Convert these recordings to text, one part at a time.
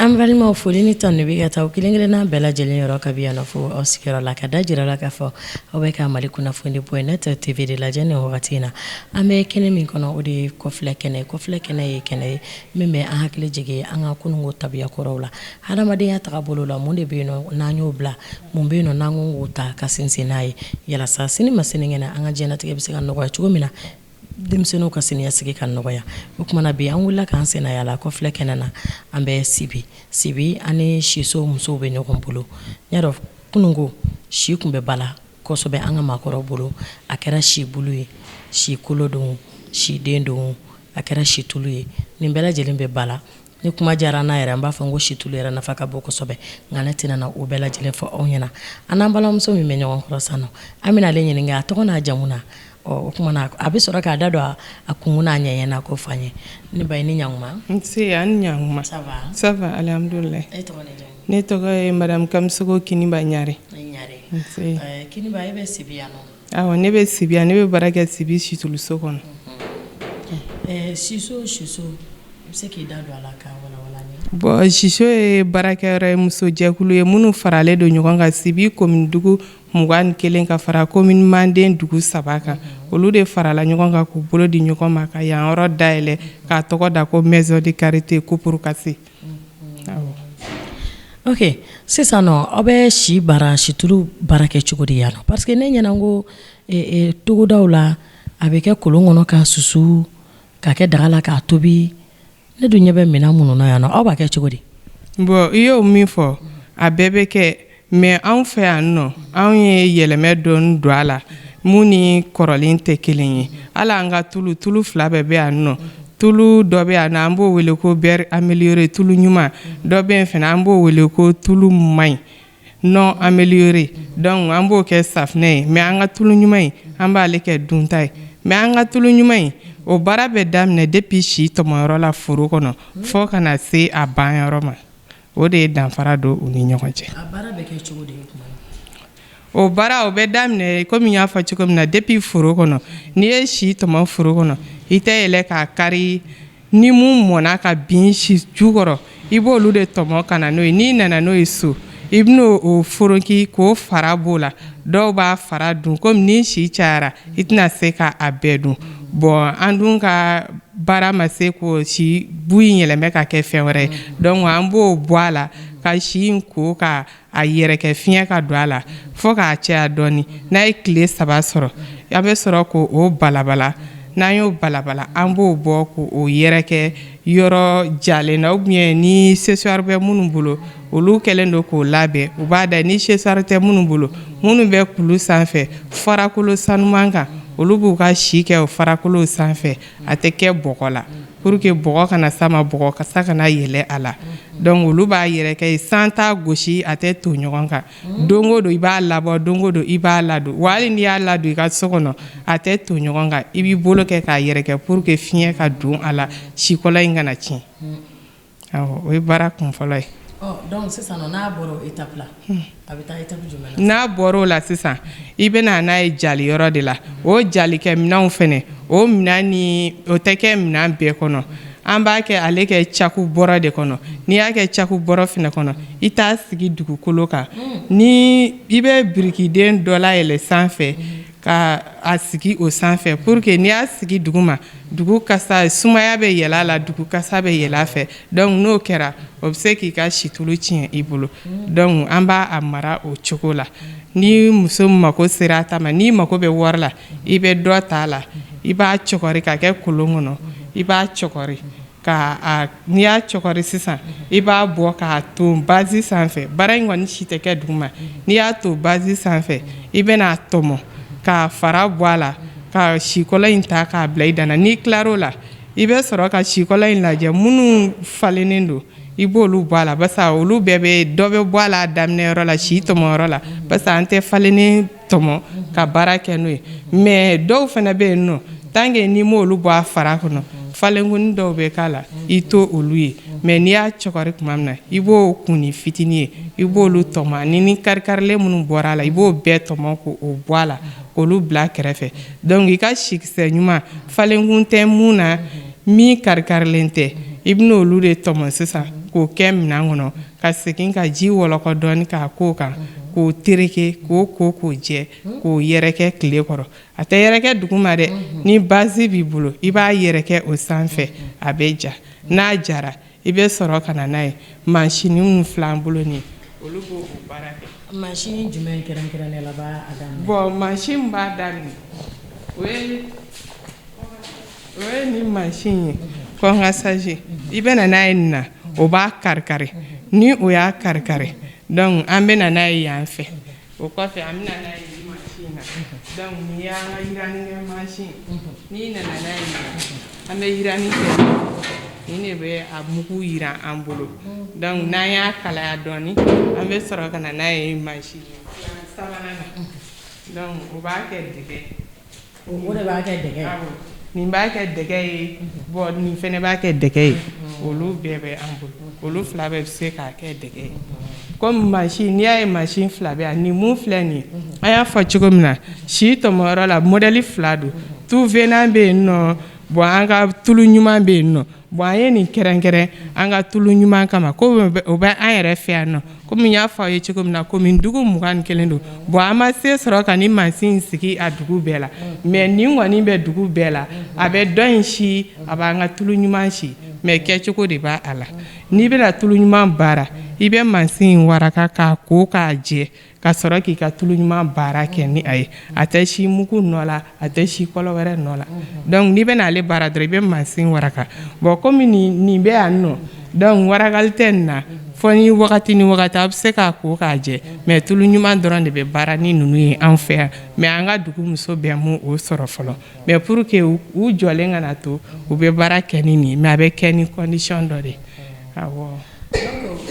An balimaw, foli ni tanu bɛ ka taa kelen kelenna bɛɛ lajɛlen yɔrɔ ka yan fo aw sigiyɔrɔ la, ka da jira la k'a fɔ aw bɛ ka Mali kunnafoni point net TV de lajɛ. Nin wagati in na, an bɛ kɛnɛ min kɔnɔ, o de ye kɔfilɛ kɛnɛ. Kɔfilɛ kɛnɛ ye kɛnɛ ye min bɛ an hakili jigin an ka kununko tabiya kɔrɔw la, hadamadenya tagabolo la. Mun de bɛ yen nɔ n'an y'o bila? Mun bɛ yen nɔ n'an ko k'o ta ka sinsin n'a ye, yalasa sini ma sinikɛnɛ an ka diɲɛlatigɛ bɛ se ka nɔgɔya cogo min na, denmisɛnninw ka siniɲɛsigi ka nɔgɔya? O tuma na, bi an wulila k'an senna yala kɔfilɛ kɛnɛ na. An bɛ Sibi. Sibi, an ni siso musow bɛ ɲɔgɔn bolo. N y'a dɔn kununko si tun bɛ bala kosɛbɛ an ka maakɔrɔw bolo. A kɛra si bulu ye, si kolo don, si den don, a kɛra si tulu ye, nin bɛɛ lajɛlen bɛ bala. Ni kuma diyara n'a yɛrɛ, an b'a fɔ n ko situlu yɛrɛ nafa ka bon kosɛbɛ, nka ne tɛna na o bɛɛ lajɛlen fɔ aw ɲɛna. An n'an balimamuso min bɛ ɲɔgɔn kɔrɔ sisan nɔ, an bɛna ale ɲininka a tɔgɔ n'a jamu na. Ɔ, o tuma na, a bɛ sɔrɔ k'a da don a kunkun n'a ɲɛɲɛ na k'o fɔ an ye. Ne ba, i ni ɲankuma. Nse, a ni ɲankuma. Ça va? Ça va, alhamdulilayi. E tɔgɔ ni jamu? Ne tɔgɔ ye madame Kamisogo Kiniba Ɲare. Ɲare. Nse. Kiniba, e bɛ Sibi yan nɔ? Awɔ, ne bɛ Sibi yan. Ne bɛ baara kɛ Sibi situluso kɔnɔ. Siso, i bɛ se k'i da don a la k'a walawala an ye? Bon, siso ye baarakɛyɔrɔ ye, musojɛkulu ye minnu faralen don ɲɔgɔn kan, Sibi commune dugu 21 ka fara commune manden dugu saba kan. Olu de farala ɲɔgɔn kan k'u bolo di ɲɔgɔn ma ka yan yɔrɔ dayɛlɛ k'a tɔgɔ da ko Maison de Karité Koporokase. Ok, sisan nɔ, aw bɛ si baara, situlu baara kɛ cogo di yan nɔ? Parce que ne ɲɛna ko togodaw la, a bɛ kɛ kolon kɔnɔ k'a susu, k'a kɛ daga la k'a tobi. Ne dun ɲɛ bɛ minɛn minnu na yan nɔ, aw b'a kɛ cogo di? Bon, i y'o min fɔ, a bɛɛ bɛ kɛ, mais anw fɛ yan nɔ, anw ye yɛlɛmɛ dɔɔni don a la mun ni kɔrɔlen tɛ kelen ye. Hali an ka tulu fila bɛɛ bɛ yan nɔ. Tulu dɔ bɛ yan nɔ, an b'o wele ko beurre amélioré, tulu ɲuman. Dɔ bɛ yen fana, an b'o wele ko tulu man ɲi, non amélioré. Donc an b'o kɛ safunɛ ye, mais an ka tulu ɲuman in, an b'ale kɛ dunta ye. Mais an ka tulu ɲuman in, o baara bɛ daminɛ depuis si tɔmɔyɔrɔ la foro kɔnɔ fo ka na se a banyɔrɔ ma. O de ye danfara don u ni ɲɔgɔn cɛ. A baara bɛ kɛ cogo di? O baara, o bɛ daminɛ komi n y'a fɔ cogo min na, depuis foro kɔnɔ. N'i ye si tɔmɔ foro kɔnɔ, i tɛ yɛlɛ k'a kari. Ni mun mɔnna ka bin si jukɔrɔ, i b'olu de tɔmɔ ka na n'o ye. N'i nana n'o ye so, i bɛn'o o foroki k'o fara b'o la. Dɔw b'a fara dun, komi ni si cayara, i tɛna se ka a bɛɛ dun. Bon, an dun ka baara ma se k'o si bu in yɛlɛmɛ ka kɛ fɛn wɛrɛ ye. Donc an b'o bɔ a la ka si in ko ka a yɛrɛkɛ, fiɲɛ ka don a la fo k'a caya dɔɔni. N'a ye tile 3 sɔrɔ, an bɛ sɔrɔ k'o balabala. N'an y'o balabala, an b'o bɔ k'o yɛrɛkɛ yɔrɔ jalen na, ou bien ni séchoir bɛ minnu bolo, olu kɛlen don k'o labɛn, u b'a da. Ni séchoir tɛ minnu bolo, minnu bɛ kulu sanfɛ, farakolo sanuman kan, olu b'u ka si kɛ o farakolo sanfɛ. A tɛ kɛ bɔgɔ la pour que bɔgɔ kana s'a ma, bɔgɔ kasa kana yɛlɛ a la. Donc olu b'a yɛrɛkɛ, san t'a gosi, a tɛ to ɲɔgɔn kan. Don o don i b'a labɔ, don o don i b'a ladon. Wa hali n'i y'a ladon i ka so kɔnɔ, a tɛ to ɲɔgɔn kan. I b'i bolo kɛ k'a yɛrɛkɛ pour que fiɲɛ ka don a la, sikɔlɔ in kana tiɲɛ. Awɔ, o ye baara kun fɔlɔ ye. Donc sisan n'a bɔra o étape la, a bɛ taa étape jumɛn na? N'a bɔra o la sisan, i bɛ na n'a ye jaliyɔrɔ de la. O jalikɛminɛnw fɛnɛ, o minɛn ni o tɛ kɛ minɛn bɛɛ kɔnɔ. An b'a kɛ ale kɛ caku bɔrɔ de kɔnɔ. N'i y'a kɛ caku bɔrɔ fɛnɛ kɔnɔ, i t'a sigi dugukolo kan. Ni i bɛ birikiden dɔ layɛlɛ sanfɛ ka a sigi o sanfɛ, pour que n'i y'a sigi dugu ma, dugu kasa sumaya bɛ yɛlɛ a la, dugu kasa bɛ yɛlɛ a fɛ. Donc n'o kɛra, o bɛ se k'i ka situlu tiɲɛ i bolo. Donc an b'a a mara o cogo la. Ni muso mako sera a ta ma, n'i mako bɛ wari la, i bɛ dɔ ta a la, i b'a cɔgɔri ka kɛ kolon kɔnɔ. I b'a cɔgɔri ka a, n'i y'a cɔgɔri sisan, i b'a bɔ k'a ton base sanfɛ. Baara in kɔni si tɛ kɛ duguma. N'i y'a to base sanfɛ, i bɛna tɔmɔ k'a fara bɔ a la, ka sikɔlɔ in ta k'a bila i danna. N'i tilar'o la, i bɛ sɔrɔ ka sikɔlɔ in lajɛ. Minnu falennen don, i b'olu bɔ a la, barisa olu bɛɛ bɛ dɔ bɛ bɔ a la daminɛyɔrɔ la, si tɔmɔyɔrɔ la, barisa an tɛ falennen tɔmɔ ka baara kɛ n'o ye. Mais dɔw fana bɛ yen nɔ, tant que n'i m'olu bɔ a fara kɔnɔ, falenkuni dɔw bɛ k'a la, i t'o olu ye. Mais n'i y'a cɔgɔri tuma min na, i b'o kunni fitinin ye, i b'olu tɔmɔ, ani ni kari-karilen minnu bɔra a la, i b'o bɛɛ tɔmɔ k'o bɔ a la, k'olu bila kɛrɛfɛ. Donc i ka sikisɛ ɲuman, falenkun tɛ mun na, min kari-karilen tɛ, i bɛn'olu de tɔmɔ sisan k'o k'o kɛ minɛn kɔnɔ ka segin ka ji wɔlɔkɔ dɔɔni k'a k'o kan k'o tereke k'o ko k'o jɛ k'o yɛrɛkɛ tile kɔrɔ. A tɛ yɛrɛkɛ duguma dɛ, ni basi b'i bolo i b'a yɛrɛkɛ o sanfɛ, a bɛ ja. N'a jara, i bɛ sɔrɔ ka na n'a ye. Mansin minnu filɛ an bolo nin, olu b'o baara kɛ. Mansin jumɛn kɛrɛnkɛrɛnnen la b'a daminɛ? Bon, mansin b'a daminɛ, o ye nin mansin ye, concassage. I bɛ na n'a ye nin na, o b'a kari-kari. Ni o y'a kari-kari, donc an bɛ na n'a ye yan fɛ. O kɔfɛ, an bɛ na n'a ye nin mansin na. Donc nin y'an ka yirannikɛ mansin. N'i nana n'a ye nin na, an bɛ yiranni kɛ. Nin de bɛ a mugu yiran an bolo. Donc n'an y'a kalaya dɔɔni, an bɛ sɔrɔ ka na n'a ye mansin sabanan na. Donc o b'a kɛ dɛgɛ. O de b'a kɛ dɛgɛ? Nin b'a kɛ dɛgɛ ye. Bon, nin fɛnɛ b'a kɛ dɛgɛ ye. Olu bɛɛ bɛ an bolo, olu fila bɛɛ bɛ se k'a kɛ dɛgɛ ye. Komi mansin, n'i y'a ye mansin fila bɛ yan, nin mun filɛ nin ye, an y'a fɔ cogo min na, si tɔmɔyɔrɔ la, modèle fila don. Tout venant bɛ yen nɔ. Bon, an ka tulu ɲuman bɛ yen nɔ. Bon, an ye nin kɛrɛnkɛrɛn an ka tulu ɲuman kama, ko o bɛ an yɛrɛ fɛ yan nɔ. Komi n y'a fɔ aw ye cogo min na, komi dugu 21 don. Bon, an ma se sɔrɔ ka nin mansin sigi a dugu bɛɛ la, mais nin kɔni bɛ dugu bɛɛ la. A bɛ dɔ in si, a b'an ka tulu ɲuman si, mais kɛcogo de b'a a la. N'i bɛna tulu ɲuman baara, i bɛ mansin in waraka k'a ko k'a jɛ, ka sɔrɔ k'i ka tulu ɲuman baara kɛ ni a ye. A tɛ si mugu nɔ la, a tɛ si kɔlɔ wɛrɛ nɔ la. Donc n'i bɛna ale baara dɔrɔn, i bɛ mansin waraka. Bon, komi nin bɛ yan nɔ, donc warakali tɛ nin na fɔ ni wagati ni wagati a bɛ se k'a ko k'a jɛ. Mais tulu ɲuman dɔrɔn de bɛ baara ni ninnu ye an fɛ yan. Mais an ka dugu muso bɛɛ m'o o sɔrɔ fɔlɔ. Mais pour que u jɔlen kana to, u bɛ baara kɛ ni nin ye, mais a bɛ kɛ ni condition dɔ de ye, awɔ.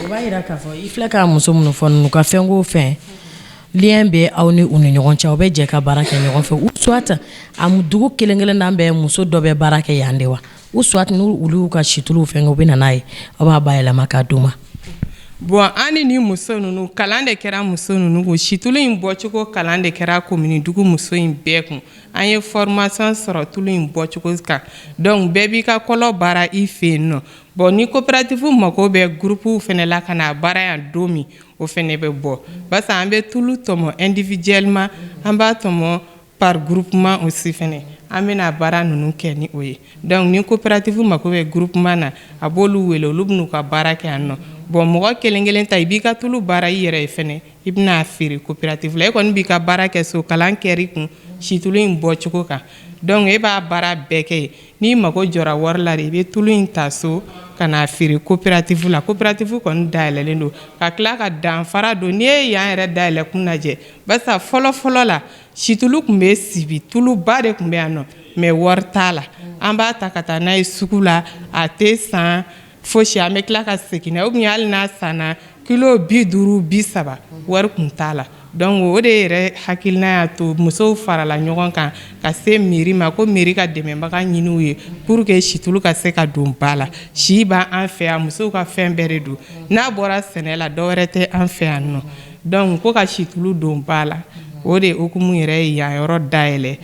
O b'a jira k'a fɔ i filɛ ka muso minnu fɔ ninnu ka fɛn ko fɛn lien bɛ aw ni u ni ɲɔgɔn cɛ, aw bɛ jɛ ka baara kɛ ɲɔgɔn fɛ, ou soit a dugu kelen kelenna bɛɛ muso dɔ bɛ baara kɛ yan de wa, ou soit n'u olu y'u ka situluw fɛn, u bɛ na n'a ye, aw b'a bayɛlɛma k'a d'u ma? Bon, an ni muso ninnu, kalan de kɛra muso ninnu kun. Situlu in bɔcogo, kalan de kɛra komini dugu muso in bɛɛ kun. An ye formation sɔrɔ tulu in bɔcogo kan. Donc bɛɛ b'i ka kɔlɔ baara i fɛ yen nɔ. Bon, ni coopérative mako bɛ groupe fɛnɛ la ka na baara yan don min, o fɛnɛ bɛ bɔ, parce que an bɛ tulu tɔmɔ individuellement, an b'a tɔmɔ par groupement aussi fɛnɛ. An bɛna baara ninnu kɛ ni o ye. Donc ni coopérative mako bɛ groupement na, a b'olu wele, olu bɛn'u ka baara kɛ yan nɔ. Bon, mɔgɔ kelen kelen ta, i b'i ka tulu baara i yɛrɛ ye fɛnɛ, i bɛna feere coopérative la. E kɔni b'i ka baara kɛ so, kalan kɛr'i kun situlu in bɔcogo kan. Donc e b'a baara bɛɛ kɛ yen. N'i mago jɔra wari la de, i bɛ tulu in ta so ka n'a feere coopérative la. Coopérative kɔni dayɛlɛlen don. Ka tila ka danfara don, n'i ye yan yɛrɛ dayɛlɛ kun lajɛ, barisa fɔlɔ fɔlɔ la, situlu tun bɛ sibi, tuluba de tun bɛ yan nɔ, mais wari t'a la. An b'a ta ka taa n'a ye sugu la, a tɛ san fosi, an bɛ tila ka segin n'a ye, ou bien hali n'a sanna kilo 50, 30, wari tun t'a la. Donc o de yɛrɛ hakilina y'a to musow farala ɲɔgɔn kan ka se mairie ma, ko mairie ka dɛmɛbaga ɲini u ye pour que situlu ka se ka don ba la. Si b'an fɛ yan, musow ka fɛn bɛɛ de don. N'a bɔra sɛnɛ la, dɔ wɛrɛ tɛ an fɛ yan nɔ. Donc ko ka situlu don ba la, o de hukumu yɛrɛ ye yan yɔrɔ dayɛlɛ.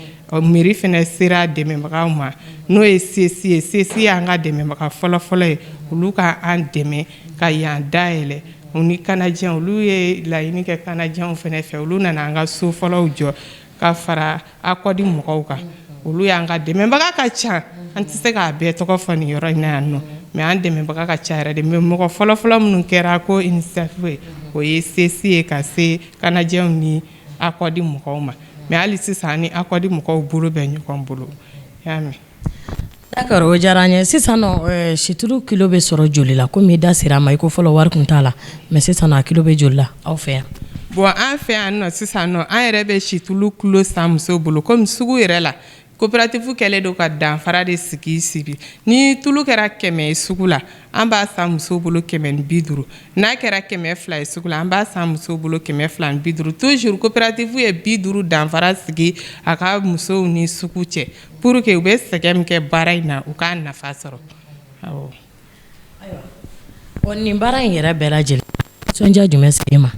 Mairie fɛnɛ sera dɛmɛbagaw ma, n'o ye CECI ye. CECI y'an ka dɛmɛbaga fɔlɔ-fɔlɔ ye, olu ka an dɛmɛ ka yan dayɛlɛ. U ni Canadiens, olu ye laɲini kɛ Canadiens fɛnɛ fɛ, olu nana an ka so fɔlɔw jɔ ka fara ACODE mɔgɔw kan. Olu y'an ka dɛmɛbaga ka ca, an tɛ se k'a bɛɛ tɔgɔ fɔ nin yɔrɔ in na yan nɔ, mais an dɛmɛbaga ka ca yɛrɛ de. Mais mɔgɔ fɔlɔ-fɔlɔ minnu kɛra ko initiative ye, o ye CECI ye, ka se Canadiens ni ACODE mɔgɔw ma. Mais hali sisan, ni ACODE mɔgɔw bolo bɛ ɲɔgɔn bolo, i y'a mɛn. D'accord, o diyara an ye. Sisan nɔ, situlu kilo bɛ sɔrɔ joli la? Komi i da sera a ma, i ko fɔlɔ wari tun t'a la, mais sisan a kilo bɛ joli la aw fɛ yan? Bon, an fɛ yan nɔ sisan nɔ, an yɛrɛ bɛ situlu kilo san musow bolo. Komi sugu yɛrɛ la, coopérative kɛlen don ka danfara de sigi sigi. Ni tulu kɛra 100 ye sugu la, an b'a san musow bolo 150. N'a kɛra 200 ye sugu la, an b'a san musow bolo 250. Toujours coopérative ye 50 danfara sigi a ka musow ni sugu cɛ, pour que u bɛ sɛgɛn min kɛ baara in na, u k'a nafa sɔrɔ, awɔ. Ayiwa, nin baara in yɛrɛ bɛɛ lajɛlen, nisɔndiya jumɛn se e ma?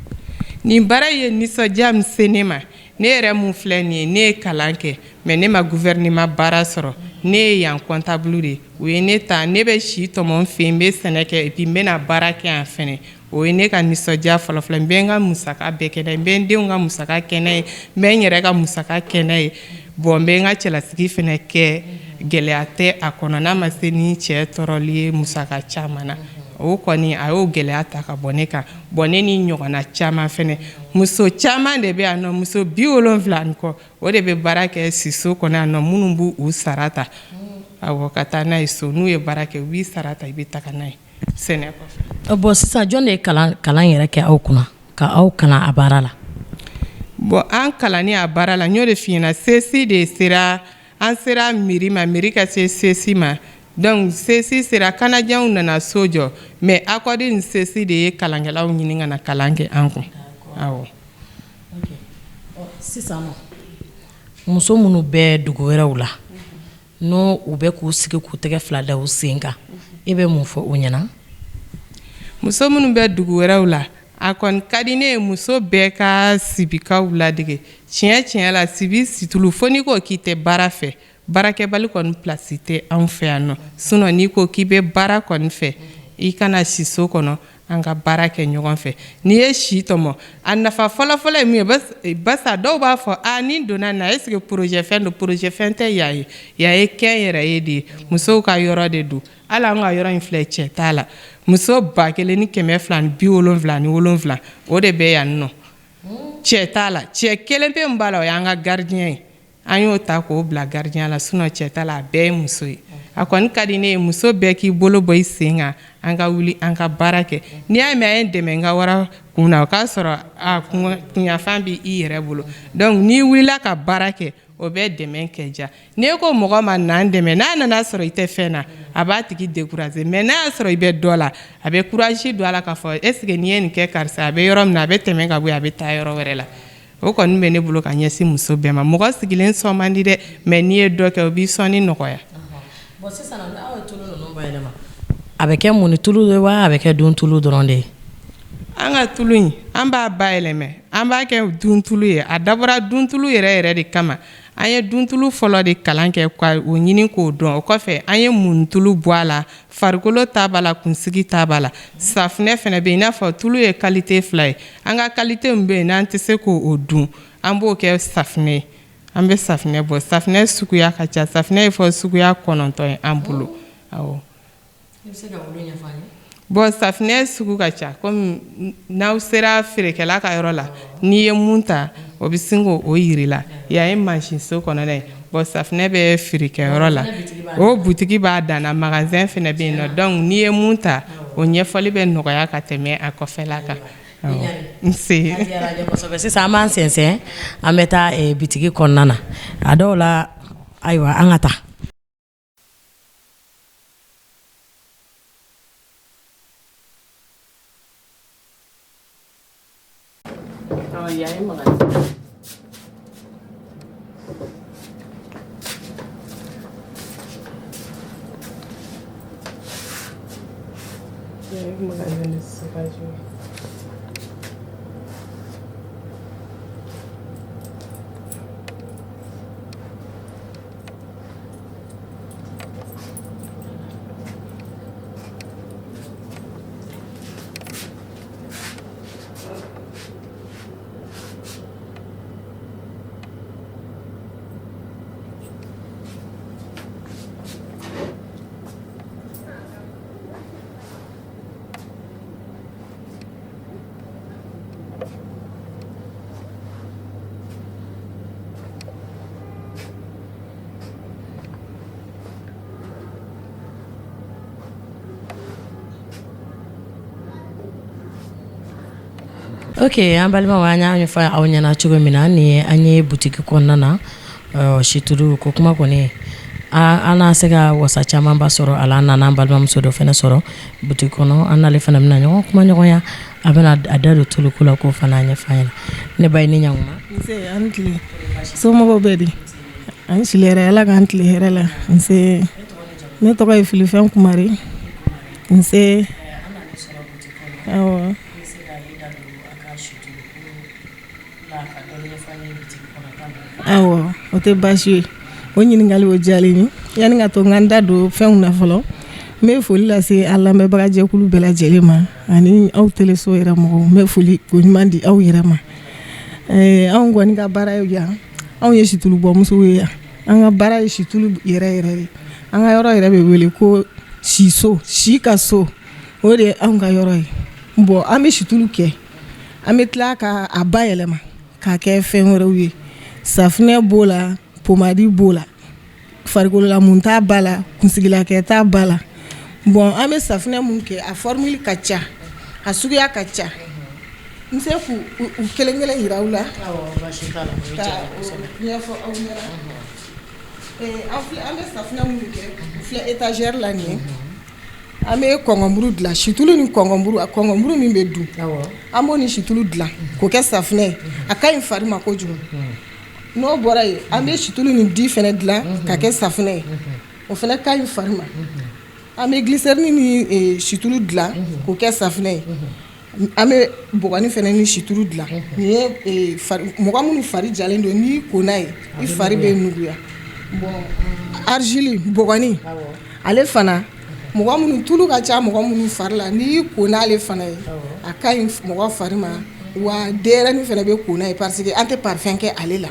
Nin baara in ye nisɔndiya min se ne ma, ne yɛrɛ mun filɛ nin ye, ne ye kalan kɛ, mais ne ma gouvernement baara sɔrɔ. Ne ye yan comptable de ye. U ye ne ta, ne bɛ si tɔmɔ n fɛ yen, n bɛ sɛnɛ kɛ et puis n bɛna baara kɛ yan fɛnɛ. O ye ne ka nisɔndiya fɔlɔfɔlɔ. N bɛ n ka musaka bɛɛ kɛ n'a ye, n bɛ n denw ka musaka kɛ n'a ye, n bɛ n yɛrɛ ka musaka kɛ n'a ye. Bon, n bɛ n ka cɛlasigi fɛnɛ kɛ, gɛlɛya tɛ a kɔnɔ, n'a ma se ni cɛ tɔɔrɔli ye musaka caman na. O kɔni, a y'o gɛlɛya ta ka bɔ ne kan. Bon, ne ni ɲɔgɔnna caman fɛnɛ, muso caman de bɛ yan nɔ, muso 70 ni kɔ, o de bɛ baara kɛ siso kɔnɔ yan nɔ, minnu b'u u sara ta, awɔ, ka taa n'a ye so. N'u ye baara kɛ, u b'i sara ta, i bɛ taga n'a ye sɛnɛ kɔfɛ. Bon, sisan jɔn de ye kalan yɛrɛ kɛ aw kunna ka aw kalan a baara la? Bon, an kalanni a baara la, n y'o de f'i ɲɛna, CECI de sera, an sera mairie ma, mairie ka se CECI ma. Donc CECI sera, Canadiens nana so jɔ, mais ACODE ni CECI de ye kalankɛlaw ɲini ka na kalan kɛ an kun, awɔ. Sisan muso minnu bɛ dugu wɛrɛw la, n'o u bɛ k'u sigi k'u tɛgɛ fila da u sen kan, e bɛ mun fɔ u ɲɛna? Muso minnu bɛ dugu wɛrɛw la, a kɔni ka di ne ye muso bɛɛ ka sibikaw ladege. Tiɲɛ tiɲɛ la, sibi situlu, fo n'i ko k'i tɛ baara fɛ, baarakɛbali kɔni place tɛ anw fɛ yan nɔ. Sinon n'i ko k'i bɛ baara kɔni fɛ, i kana si so kɔnɔ, an ka baara kɛ ɲɔgɔn fɛ. N'i ye si tɔmɔ, a nafa fɔlɔfɔlɔ ye mun ye? Barisa dɔw b'a fɔ a ni donna na, est ce que projet fɛn don? Projet fɛn tɛ yan ye, yan ye kɛnyɛrɛye de ye, musow ka yɔrɔ de don. Hali an ka yɔrɔ in filɛ, cɛ t'a la. Muso 1277, o de bɛ yan nɔ, cɛ t'a la. Cɛ kelen pe min b'a la, o y'an ka gardien ye, an y'o ta k'o bila gardien la. Sinon cɛ t'a la, a bɛɛ ye muso ye. A kɔni ka di ne ye muso bɛɛ k'i bolo bɔ i sen kan, an ka wuli, an ka baara kɛ. N'i y'a mɛn a ye n dɛmɛ n ka wara kun na, o k'a sɔrɔ a kunyanfan bɛ i yɛrɛ bolo. Donc n'i wulila ka baara kɛ, o bɛ dɛmɛ kɛ ja. N'e ko mɔgɔ ma n'an dɛmɛ, n'a nana sɔrɔ i tɛ fɛn na, a b'a tigi décourager. Mais n'a y'a sɔrɔ i bɛ dɔ la, a bɛ courage don a la k'a fɔ est ce que n'i ye nin kɛ karisa, a bɛ yɔrɔ min na, a bɛ tɛmɛ ka bɔ yen, a bɛ taa yɔrɔ wɛrɛ la. O kɔni bɛ ne bolo ka ɲɛsin muso bɛɛ ma. Mɔgɔ sigilen sɔn man di dɛ, mais n'i ye dɔ kɛ, o b'i sɔnni nɔgɔya. Bon, sisan aw ye tulu ninnu bayɛlɛma, a bɛ kɛ mun tulu ye wa, a bɛ kɛ dun tulu dɔrɔn de ye? An ka tulu in, an b'a bayɛlɛmɛ, an b'a kɛ duntulu ye. A dabɔra duntulu yɛrɛ yɛrɛ de kama. An ye duntulu fɔlɔ de kalan kɛ ka o ɲini k'o dɔn. O kɔfɛ, an ye muntulu bɔ a la, farikolo ta b'a la, kunsigi ta b'a la, safunɛ fana bɛ yen. I n'a fɔ tulu ye qualité fila ye. An ka qualité min bɛ yen n'an tɛ se k'o dun, an b'o kɛ safunɛ ye. An bɛ safunɛ bɔ, safunɛ suguya ka ca, safunɛ ye fɔ suguya 9 ye an bolo, awɔ. I bɛ se ka olu ɲɛfɔ an ye? Bon, safunɛ sugu ka ca, komi n'aw sera feerekɛla ka yɔrɔ la, n'i ye mun ta, o bɛ sin k'o yir'i la. Yan ye mansinso kɔnɔna ye. Bon, safunɛ bɛ feerekɛyɔrɔ la, o butigi b'a dan na, magasin fana bɛ yen nɔ. Donc n'i ye mun ta, o ɲɛfɔli bɛ nɔgɔya ka tɛmɛ a kɔfɛla kan. Nse. Sisan an b'an sɛnsɛn, an bɛ taa bitigi kɔnɔna na a dɔw la. Ayiwa, an ka taa. Ok, an balimaw, an y'a ɲɛfɔ aw ɲɛna cogo min na, nin ye an ye butigi kɔnɔna na. Situlu ko kuma kɔni, an na se ka wasa camanba sɔrɔ a la. An nana an balimamuso dɔ fana sɔrɔ butigi kɔnɔ, an n'ale fana bɛna ɲɔgɔn kuma ɲɔgɔnya, a bɛna a da don tuluko la k'o fana ɲɛfɔ an ɲɛna. Ne ba, i ni ɲankuma. Nse, a ni tile. Somɔgɔw bɛ di? An si hɛrɛ, Ala k'an tile hɛrɛ la. Nse, ne tɔgɔ ye Filifɛn Kumare. Nse. Awɔ. Awɔ, o tɛ baasi ye. O ɲininkali o diyalen n ye. Yanni ka to n ka n da don fɛnw na fɔlɔ, n bɛ foli lase an lamɛnbagajɛkulu bɛɛ lajɛlen ma ani aw teleso yɛrɛ mɔgɔw. N bɛ foli ko ɲuman di aw yɛrɛ ma. Anw kɔni ka baara ye yan, anw ye situlubɔmusow ye yan. An ka baara ye situlu yɛrɛ yɛrɛ de. An ka yɔrɔ yɛrɛ bɛ wele ko siso, si ka so, o de ye anw ka yɔrɔ ye. Bon, an bɛ situlu kɛ, an bɛ tila ka a bayɛlɛma k'a kɛ fɛn wɛrɛw ye. Safunɛ b'o la, pomadi b'o la, farikolola b'a la, kunsigilakɛta b'a la. Bon, an bɛ safunɛ mun kɛ, a formule ka ca, a suguya ka ca. N se k'u u kelen kelen yira aw la ka ɲɛfɔ aw ɲɛna. An bɛ safunɛ minnu kɛ, filɛ étagère la nin ye. An bɛ kɔngɔmuru dilan, situlu ni kɔngɔmuru. A kɔngɔmuru min bɛ dun, an b'o ni situlu dilan k'o kɛ safunɛ ye. A ka ɲi fari ma kojugu. N'o bɔra yen, an bɛ situlu ni di fana dilan ka kɛ safunɛ ye, o fana ka ɲi fari ma. An bɛ glycérine ni situlu dilan k'o kɛ safunɛ ye. An bɛ bɔgɔnin fana ni situlu dilan. Nin ye mɔgɔ minnu fari jalen don, n'i ko n'a ye, i fari bɛ nuguya. Bon, argile bɔgɔnin, ale fana, mɔgɔ minnu tulu ka ca, mɔgɔ minnu fari la, n'i y'i ko n'ale fana ye, a ka ɲi mɔgɔ fari ma. Wa denyɛrɛnin fana bɛ ko n'a ye, parce que an tɛ parfum kɛ ale la.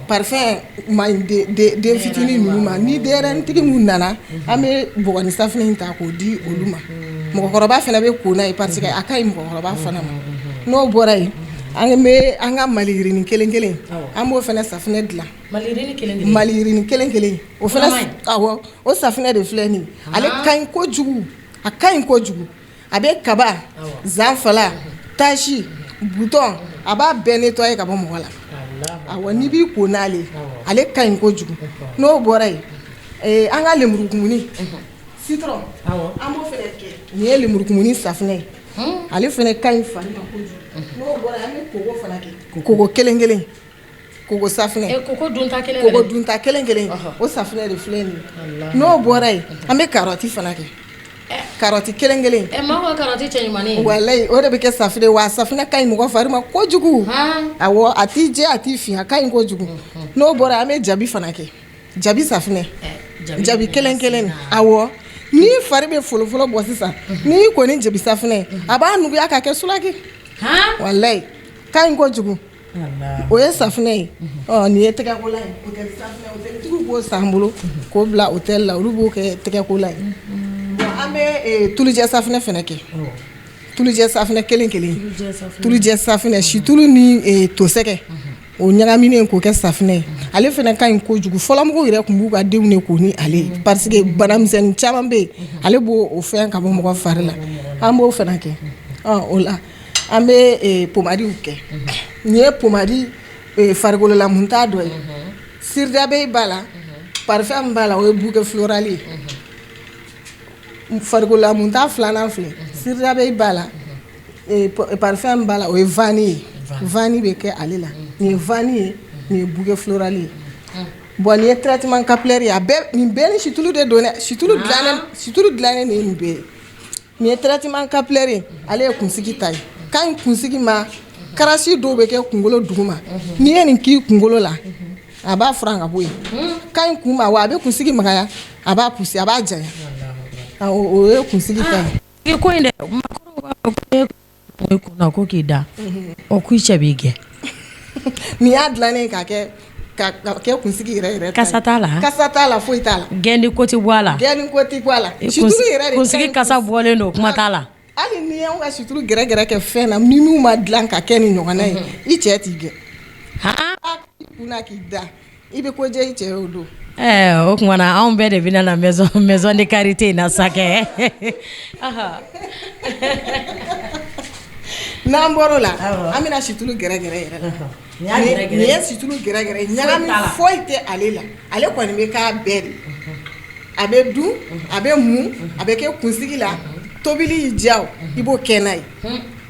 Parfum ma ɲi den fitinin ninnu ma. Ni denyɛrɛnintigi minnu nana, an bɛ bɔgɔnin safunɛ in ta k'o di olu ma. Mɔgɔkɔrɔba fana bɛ ko n'a ye, parce que a ka ɲi mɔgɔkɔrɔba fana ma. N'o bɔra yen, an bɛ an ka maliyirini kelen kelen, an b'o fana safunɛ dilan. Maliyirini kelen kelen, o fana, awɔ, o safunɛ de filɛ nin ye. Ale ka ɲi kojugu, a ka ɲi kojugu. A bɛ kaba, zanfala, tache, bouton, a b'a bɛɛ nettoyer ka bɔ mɔgɔ la. Awɔ, n'i b'i ko n'ale, ale ka ɲi kojugu. N'o bɔra yen, an ka lemurukumuni, citron, an b'o fana kɛ. Nin ye lemurukumuni safunɛ ye, ale fana ka ɲi fari ma kojugu. N'o bɔra yen, an bɛ koko fana kɛ, koko kelen kelen, koko safunɛ, koko dunta kelen, koko dunta kelen kelen, o safunɛ de filɛ nin ye. N'o bɔra yen, an bɛ karɔti fana kɛ, karɔti kelen kelen. Maa ka karɔti cɛ ɲumannin. Walayi, o de bɛ kɛ safunɛ. Wa safunɛ ka ɲi mɔgɔ fari ma kojugu. Awɔ, a t'i jɛ, a t'i fin, a ka ɲi kojugu. N'o bɔra, an bɛ jabi fana kɛ, jabi safunɛ, jabi kelen kelen. Awɔ, n'i fari bɛ folofolo bɔ sisan, n'i y'i ko ni jabi safunɛ, a b'a nuguya ka kɛ sulaki. Walayi, ka ɲi kojugu. O ye safunɛ ye. Ɔ, nin ye tɛgɛkolan ye, hôtel safunɛ. Hôteltigiw b'o san an bolo k'o bila hôtel la, olu b'o kɛ tɛgɛkolan ye. Bon, an bɛ tulujɛ safunɛ fana kɛ, tulujɛ safunɛ kelen kelen, tulujɛ safunɛ, situlu ni tosɛgɛ, o ɲagaminen k'o kɛ safunɛ ye. Ale fana ka ɲi kojugu. Fɔlɔmɔgɔw yɛrɛ tun b'u ka denw de ko ni ale ye, parce que banamisɛnnin caman bɛ yen, ale b'o o fɛn ka bɔ mɔgɔ fari la. An b'o fana kɛ. Ɔ, o la, an bɛ pomadiw kɛ. Nin ye pomadi farikolola dɔ ye. Cire d'abeille b'a la, parfum b'a la, o ye bouquet floral ye. Farikolola filanan filɛ, cire d'abeille b'a la, parfum b'a la, o ye vanille ye. Vanille bɛ kɛ ale la. Nin ye vanille ye, nin ye bouquet floral ye. Bon, nin ye traitement capillaire ye. A bɛɛ, nin bɛɛ ni situlu de don dɛ. Situlu dilannen, situlu dilannen de ye nin bɛɛ ye. Nin ye traitement capillaire ye, ale ye kunsigi ta ye, ka ɲi kunsigi ma. Karasi dɔw bɛ kɛ kunkolo duguma, n'i ye nin k'i kunkolo la, a b'a furan ka bɔ yen. Ka ɲi kun ma, wa a bɛ kunsigi magaya, a b'a pousser, a b'a janya. O ye kunsigi ta ye. Ko in dɛ, maakɔrɔw b'a fɔ ko e kunna ko k'i da, ɔ, ko i cɛ b'i gɛn. Nin y'a dilannen k'a kɛ ka kɛ kunsigi yɛrɛ yɛrɛ. Kasa t'a la. Kasa t'a la, foyi t'a la. Gɛnni ko tɛ bɔ a la. Gɛnni ko tɛ bɔ a la. Situlu yɛrɛ de. Kunsigi kasa bɔlen don, kuma t'a la. Hali n'i y'anw ka situlu gɛrɛgɛrɛ kɛ fɛn na ni min ma dilan ka kɛ ni ɲɔgɔnna ye, i cɛ t'i gɛn. I kunna k'i da, i bɛ ko diya i cɛ ye o don. Ɛɛ, o tuma na anw bɛɛ de bɛna na maison de karité in na sa kɛ. N'an bɔr'o la, an bɛna situlu gɛrɛgɛrɛ yɛrɛ la. Nin ye situlu gɛrɛgɛrɛ, ɲagami foyi tɛ ale la. Ale kɔni bɛ k'a bɛɛ de. A bɛ dun, a bɛ mun, a bɛ kɛ kunsigi la. Tobili y'i diya, i b'o kɛ n'a ye.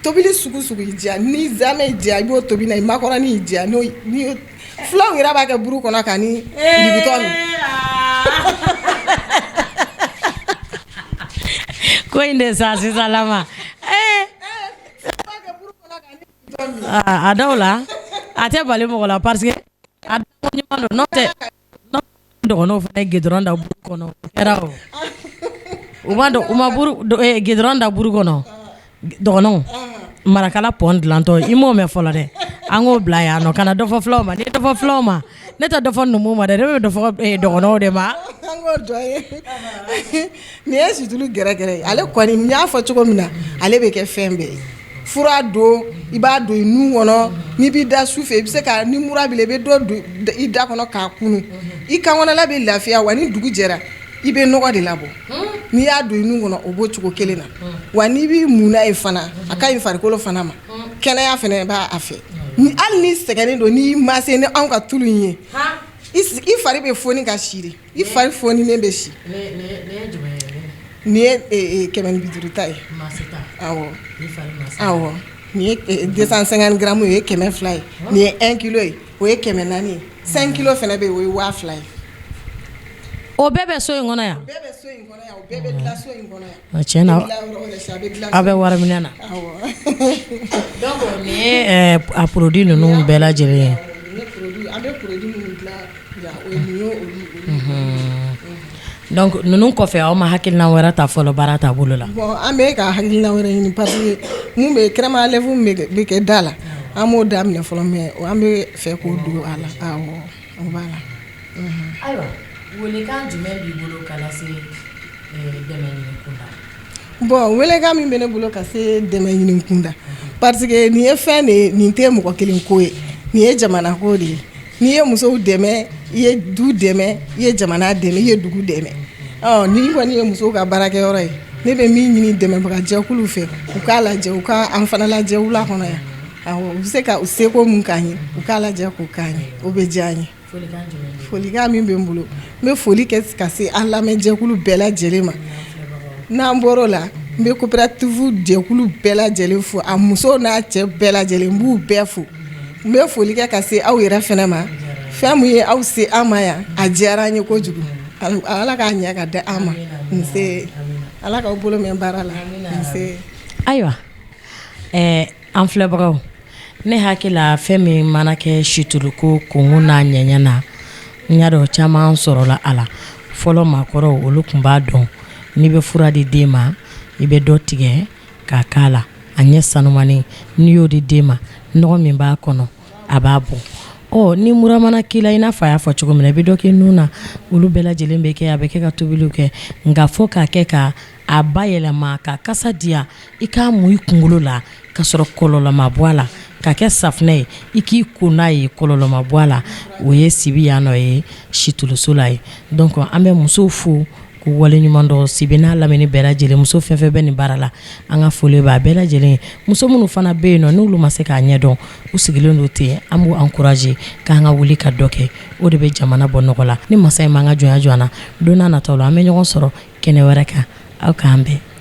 Tobili sugu sugu y'i diya, ni zamɛ y'i diya, i b'o tobi n'a ye, makɔrɔni y'i diya, n'o ni filanw yɛrɛ b'a kɛ buru kɔnɔ ka ni libitɔ min. Ko in de sa sisan lama. A dɔw la, a tɛ bali mɔgɔ la, parce que a ɲuman don, n'o tɛ. Dɔgɔnɔw fana ye goudron da buru kɔnɔ o kɛra o u ma u ma goudron da buru kɔnɔ dɔgɔnɔw marakala pont dilantɔ i m'o mɛn fɔlɔ dɛ an k'o bila yan nɔ kana dɔ fɔ fulaw ma n'i ye dɔ fɔ fulaw ma ne tɛ dɔ fɔ numuw ma dɛ ne bɛ dɔ fɔ dɔgɔnɔw de ma an k'o dɔ ye nin ye situlu gɛrɛgɛrɛ ye ale kɔni n y'a fɔ cogo min na ale bɛ kɛ fɛn bɛɛ ye fura don i b'a don i nun kɔnɔ n'i b'i da su fɛ i bɛ se ka ni mura b'i la i bɛ dɔ don i da kɔnɔ k'a kunu i kan kɔnɔla bɛ lafiya wa ni dugu jɛra i bɛ nɔgɔ de labɔ n'i y'a don i nun kɔnɔ o b'o cogo kelen na wa n'i b'i mun n'a ye fana a ka ɲi farikolo fana ma kɛnɛya fana b'a a fɛ hali n'i sɛgɛnnen don n'i massé ni anw ka tulu in ye i fari bɛ foni ka si de i fari foninen bɛ si nin ye 150 ta ye awɔ nin ye 250 grammes ye o ye 200 ye nin ye 1 kilo ye o ye 400 ye 5 kilo fana bɛ yen o ye 2000 ye o bɛɛ bɛ so in kɔnɔ yan bɛɛ bɛ so in kɔnɔ yan o bɛɛ bɛ dilan so in kɔnɔ yan tiɲɛ na aw bɛ wari minɛ na donc nin ye a produit ninnu bɛɛ lajɛlen ye an bɛ produit minnu dilan yan o ye nin ye olu donc ninnu kɔfɛ aw ma hakilina wɛrɛ ta fɔlɔ baara taabolo la bon an bɛ ka hakilina wɛrɛ ɲini parce que mun bɛ crème à lèvres min bɛ kɛ da la an m'o daminɛ fɔlɔ mais an bɛ fɛ k'o don a la awɔ o b'a la ayiwa welekan jumɛn b'i bolo ka lase dɛmɛ ɲini kunda bon welekan min bɛ ne bolo ka se dɛmɛ ɲini kunda parce que nin ye fɛn de ye nin tɛ mɔgɔ kelen ko ye nin ye jamana ko de ye n'i ye musow dɛmɛ i ye du dɛmɛ i ye jamana dɛmɛ i ye dugu dɛmɛ ɔ nin kɔni ye musow ka baarakɛyɔrɔ ye ne bɛ min ɲini dɛmɛbagajɛkulu fɛ u k'a lajɛ u ka an fana lajɛ wula kɔnɔ yan awɔ u bɛ se ka u seko mun k'an ye u k'a lajɛ k'o k'an ye o bɛ diya an ye folikan min bɛ n bolo n bɛ foli kɛ ka se an lamɛnjɛkulu bɛɛ lajɛlen ma n'an bɔr'o la n bɛ coopérative jɛkulu bɛɛ lajɛlen fo a muso n'a cɛ bɛɛ lajɛlen n b'u bɛɛ fo n bɛ foli kɛ ka se aw yɛrɛ fana ma fɛn min ye aw se an ma yan a diyara an ye kojugu ala k'a ɲɛ ka di an ma nse ala k'aw bolo mɛn baara la nse ayiwa an filɛbagaw ne hakili la fɛn min mana kɛ situluko kunkun n'a ɲɛɲɛ na n y'a dɔn caman sɔrɔla a la fɔlɔ maakɔrɔw olu tun b'a dɔn n'i bɛ fura di den ma i bɛ dɔ tigɛ k'a k'a la a ɲɛ sanumanin n'i y'o di den ma nɔgɔ min b'a kɔnɔ a b'a bɔ ɔ ni mura mana k'i la i n'a fɔ a y'a fɔ cogo min na i bɛ dɔ kɛ nun na olu bɛɛ lajɛlen bɛ kɛ a bɛ kɛ ka tobiliw kɛ nka fo k'a kɛ ka a bayɛlɛma ka kasa diya i k'a mun i kunkolo la ka sɔrɔ kɔlɔlɔ ma bɔ a la ka kɛ safunɛ ye i k'i ko n'a ye kɔlɔlɔ ma bɔ a la o ye sibi yan nɔ ye situluso la ye donc an bɛ musow fo k'u waleɲuman dɔn sibi n'a lamini bɛɛ lajɛlen muso fɛn fɛn bɛ nin baara la an ka foli b'a bɛɛ lajɛlen muso minnu fana bɛ yen nɔ n'olu ma se k'a ɲɛdɔn u sigilen don ten an b'u encourager k'an ka wuli ka dɔ kɛ o de bɛ jamana bɔ nɔgɔ la ni masa in m'an ka jɔnya jɔ an na don n'a nataw la an bɛ ɲɔgɔn sɔrɔ kɛnɛ wɛrɛ kan aw k'an bɛn.